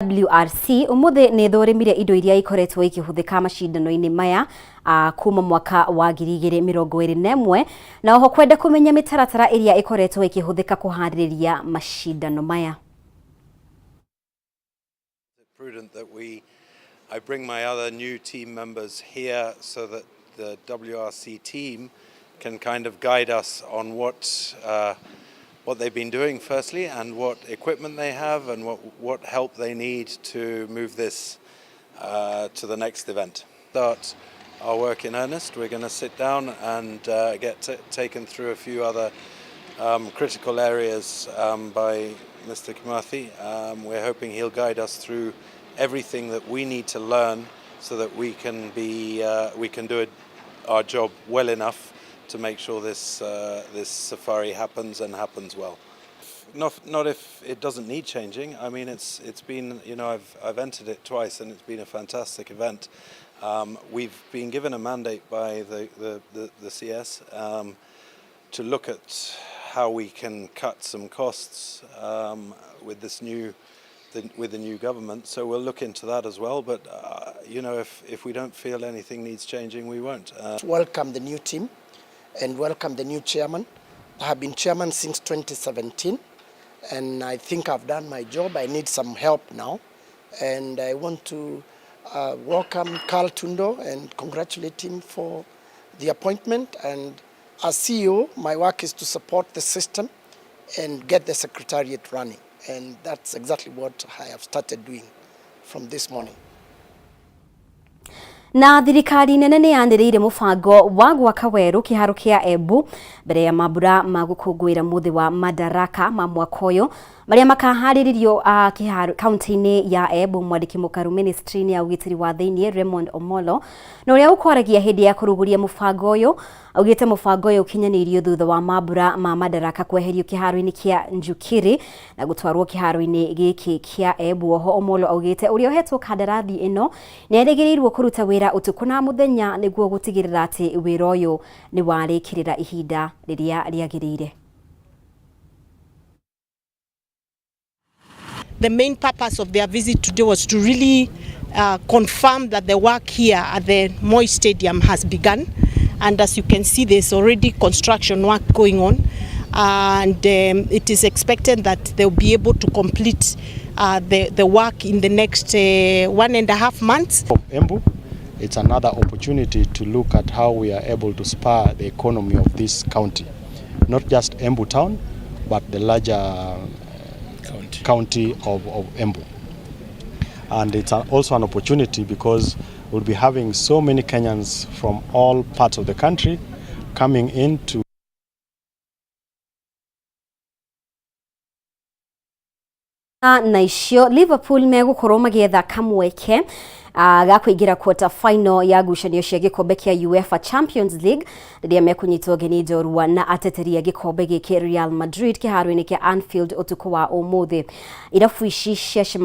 WRC umuthi ni thũrimire indo iria ikoretwo ikĩhũthĩka macindano-inĩ maya kuma mwaka wa 2021 na oho kwenda kũmenya mĩtaratara ĩrĩa ĩkoretwo ĩkĩhũthĩka kũharĩrĩria macindano maya. Prudent that I bring my other new team members here so that the WRC team can kind of guide us on what they've been doing firstly, and what equipment they have, and what help they need to move this to the next event. Start our work in earnest. We're going to sit down and get taken through a few other critical areas by Mr. Kimathi. We're hoping he'll guide us through everything that we need to learn so that we can do our job well enough to make sure this safari happens and happens well. Not if it doesn't need changing. I mean, it's been, you know, I've entered it twice and it's been a fantastic event. We've been given a mandate by the CS to look at how we can cut some costs with the new government. So we'll look into that as well. But if we don't feel anything needs changing, we won't. Welcome the new team and welcome the new chairman. I have been chairman since 2017, and I think I've done my job. I need some help now, and I want to welcome Carl Tundo and congratulate him for the appointment. And as CEO, my work is to support the system and get the secretariat running. And that's exactly what I have started doing from this morning. Na thirikari nene nĩ yanĩrĩire mũbango wa gwaka werũ kĩharo kĩa Embu mbere ya mambura ma gũkũngũĩra mũthĩ wa Madaraka ma mwaka ũyũ marĩa makaharĩrĩrio kĩharo kaunti-inĩ ya Embu. Mwandĩki mũkaru ministry-inĩ ya ũgitĩri wa thĩiniĩ Raymond Omolo na ũrĩa ũkwaragia hĩndĩ ya kũrugũria mũbango ũyũ augĩte mũbango ũyũ ũkinyanĩirio thutha wa mambura ma Madaraka kweherio kĩharo-inĩ kĩa Njukiri na gũtwarwo kĩharo-inĩ gĩkĩ kĩa Embu. Oho Omolo augĩte ũrĩa ũhetwo kandarathi ĩno nĩ erĩgĩrĩirwo kũruta wĩra ũtukũ na mũthenya nĩguo gũtigĩrĩra atĩ wĩra ũyũ nĩ warĩkĩrĩra ihinda rĩrĩa rĩagĩrĩire. The main purpose of their visit today was to really confirm that the work here at the Moi Stadium has begun. And as you can see, there's already construction work going on. And it is expected that they'll be able to complete the work in the next 1.5 months. Of Embu, it's another opportunity to look at how we are able to spur the economy of this county. Not just Embu town, but the larger county of Embu. And it's also an opportunity because we'll be having so many Kenyans from all parts of the country coming in to na icio Liverpool megũkorwo magĩetha kamweke ga kũingĩra quarter final ya ngucanio cia gĩkombe kĩa UEFA Champions League rĩrĩa mekũnyitwo ũgeni njorua na ateteri a gĩkombe gĩkĩ Real Madrid kĩharo-inĩ kĩa Anfield ũtukũ wa ũmũthĩ. Irabu ici ciacemania